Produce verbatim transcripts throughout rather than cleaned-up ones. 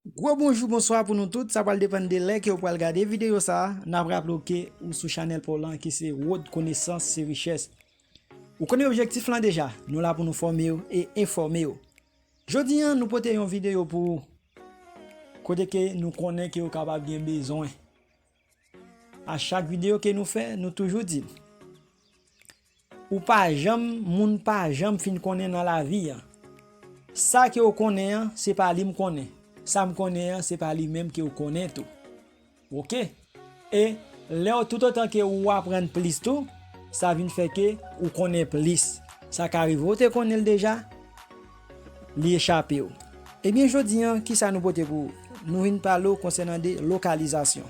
Gwo bonjou, bonswa pou nou tout. Sa pral depann de lè ke w pral gade videyo sa a. N ap raple w ke ou sou chanèl pa w lan ki se Wot Konesans se Richès. Ou konnen objektif lan deja. Nou la pou nou fòme w e enfòme w. Jodi a, nou pote yon videyo pou ou kote ke nou konnen ke w kapab gen bezwen. A chak videyo ke nou fè, nou toujou di l. Ou pa janm, moun pa janm fin konnen nan lavi a. Sa ke w konnen an, se pa li m konnen. Sa m konnen an, se pa li menm ke w konnen tou. Oke? E lè w, toutotan ke ou aprann plis tou, sa vin fè ke ou konnen plis. Sa ka rive w te konnen l deja, li echape w. Ebyen, jodi a, kisa nou pote pou ou? Nou vin pale w konsènan de lokalizasyon.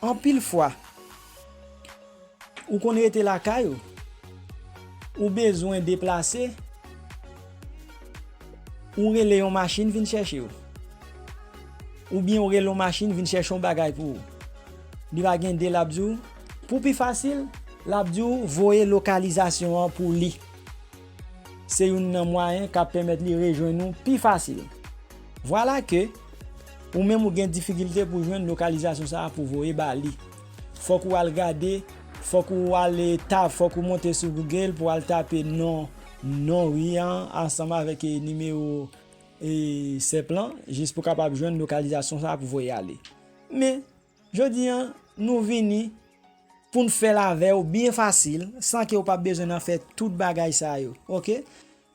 Anpil fwa, ou konn rete lakay ou, ou bezwen deplase, ou rele yon machin vin chèche w. Oubyen ou rele yon machin vin chèche yon bagay pou ou. Li pa gen de l ap di w. Pou pi fasil, l ap di w voye lokalizasyon an pou li. Se youn nan mwayen k ap pèmèt li rejwenn ou pi fasil. Vwala ke ou menm ou gen difikilte pou jwenn lokalizasyon sa a pou voye ba li. Fòk ou al gade, fòk ou al, e, tap, fòk ou monte sou Google pou al tape non, non ri an ansanm avèk, e, nimewo, e, sèp lan, jis pou kapab jwenn lokalizasyon sa a pou voye ale. Men, jodi a, nou vini pou n fè l avè w byen fasil, san ke w p ap bezwen nan fè tout bagay sa yo. Oke?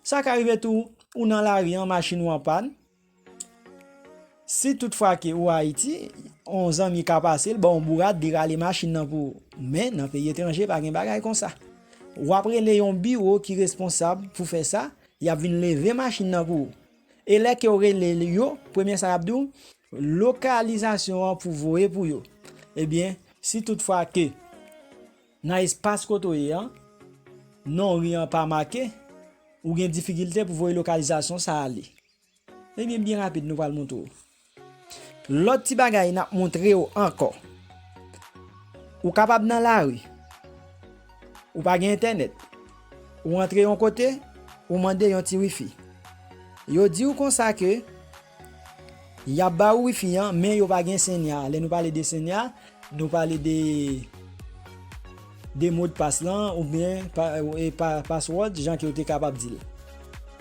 Sa ka rive tou, ou nan lari an, machin ou an pàn. Si tout fwa ke ou Ayiti, yon zanmi ka pase, l ba w yon bourad, li rale machin nan pou ou. Men, nan peyi etranje, pa gen bagay konsa. W ap rele yon biwo ki responsab pou fè sa, y ap vin leve machin nan pou ou. E lè ke w rele yo, premye sa y ap di w, lokalizasyon an pou voye pou yo. Ebyen, si tout fwa ke nan espas kote w ye an, non ri an pa make, ou gen difikilte pou voye lokalizasyon sa a ale. Ebyen, byen rapid, nou pral montre w. Lòt ti bagay n ap montre w ankò. Ou kapab nan lari. Ou pa gen entènèt. Ou antre yon kote, ou mande yon ti wifi. Yo di w konsa ke y ap ba ou wifi an, men yo pa gen senya. Lè nou pale de senya, nou pale de, de modpas lan, oubyen pa, e pa, password, jan ke yo te kapab di l.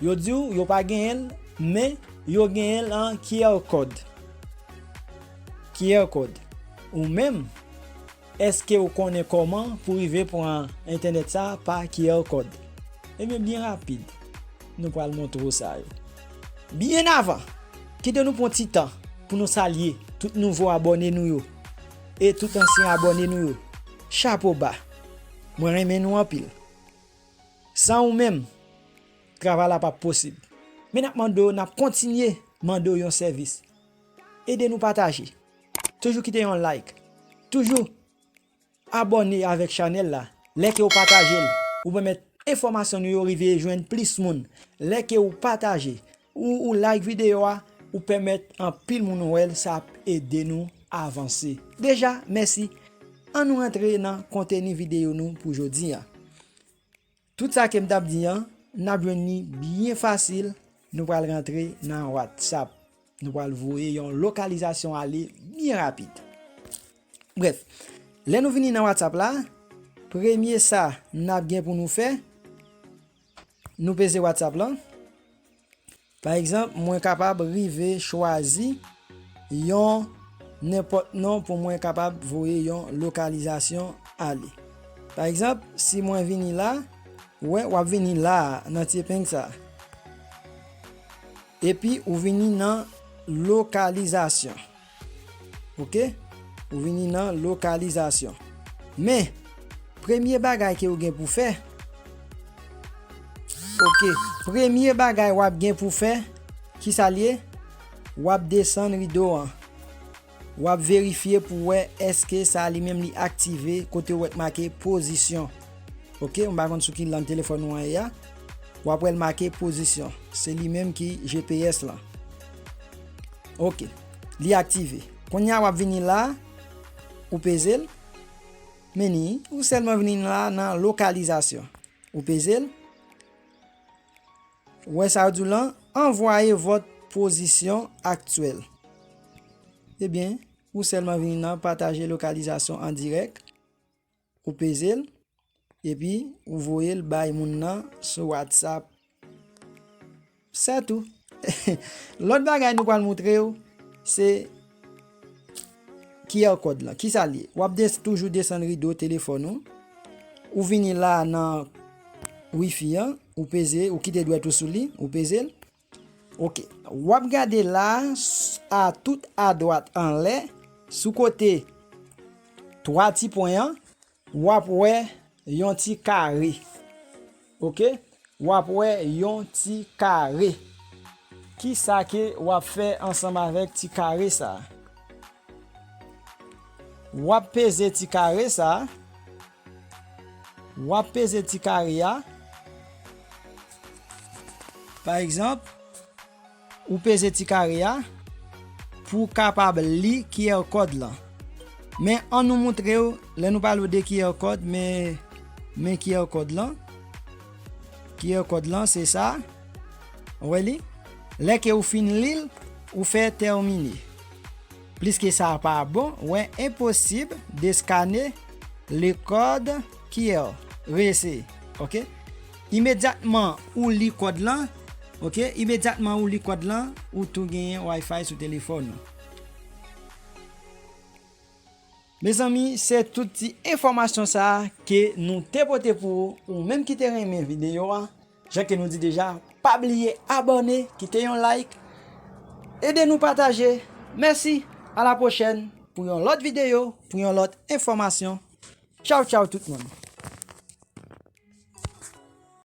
Yo di w, yo pa genyen l, men yo genyen l an Q R code. Q R code. Ou menm, èske w konnen kòman pou rive pran entènèt sa a pa Q R code? Ebyen, byen rapid, nou pral montre w sa yo. Byen avan, kite nou pran ti tan pou nou salye tout nouvo abòne nou yo e tout ansyen abòne nou yo. Chapo ba! Mwen renmen nou anpil. San ou menm, travay la p ap posib. Men n ap mande w, n ap kontinye mande w yon sèvis. Ede nou pataje. Toujou kite yon like. Toujou abòne avèk chanèl la. Lè ke w pataje l, ou pèmèt enfòmasyon nou yo rive jwenn plis moun. Lè ke w pataje, ou, ou like videyo a, ou pèmèt anpil moun wè l, sa ap ede nou avanse. Deja, mèsi. Ann nou rantre nan konteni videyo nou pou jodi a. Tout sa ke m t ap di an, n ap jwenn li byen fasil. Nou pral rantre nan WhatsApp. Nou pral voye yon lokalizasyon ale byen rapid. Brèf, lè nou vini nan WhatsApp la, premye sa n ap gen pou nou fè, nou peze WhatsApp lan. Pa egzanp, mwen kapab rive chwazi yon nenpòt non pou mwen kapab voye yon lokalizasyon ale. Pa egzanp, si mwen vini la, ou wè, w ap vini la a, nan ti epeng sa a. Epi ou vini nan lokalizasyon. Oke? Ou vini nan lokalizasyon. Men, premye bagay ke ou gen pou fè, oke, premye bagay w ap gen pou fè, kisa l ye? W ap desann rido an. W ap verifye pou wè èske sa li menm li aktive kote w wè k make pozisyon. Oke, m pa konn sou ki lang telefòn ou an ye a. W ap wè l make pozisyon. Se li menm ki G P S lan. Oke, li aktive. Kounye a w ap vini la, ou peze l. Meni, ou sèlman vini la nan lokalizasyon. Ou peze l. Ou wè sa yo di w lan, envoyer votre position actuelle. Ebyen, ou sèlman vin nan pataje lokalizasyon an dirèk, ou peze l, epi ou voye l bay moun nan sou WhatsApp. Se tou. Lòt bagay nou pral montre w, se Q R kòd lan. Kisa l ye? W ap des-, toujou desann rido telefòn ou. Ou vini la nan Wi-Fi an, ou peze, ou kite dwèt ou sou li, ou peze l. Ok. W ap gade la, s-, a tout adwat anlè, sou kote twa ti pwen an, w ap wè yon ti kare. Ok? W ap wè yon ti kare. Kisa ke w ap fè ansanm avèk ti kare sa a? W ap peze ti kare sa a. W ap peze ti kare a. Pa egzanp, ou peze ti kare a pou w kapab li Q R kòd lan. Men an nou montre w, lè nou pale w de Q R kòd, men, men Q R kòd lan. Q R kòd lan, se sa. Ou wè li? Lè ke ou fin li l, ou fè tèmine. Pliske sa pa bon, ou wè, impossible de scanner le code Q R. Reeseye. Ok? Imedyatman ou li kòd lan, ok? Imedyatman ou li kòd lan, ou tou genyen Wi-Fi sou telefòn ou. Mezanmi, se tout ti enfòmasyon sa a ke nou te pote pou ou, ou menm ki te renmen videyo a. Jan ke nou di deja, pa bliye abòne, kite yon like, ede nou pataje. Mèsi, a la pwochèn pou yon lòt videyo, pou yon lòt enfòmasyon. Tchaw, tchaw tout moun.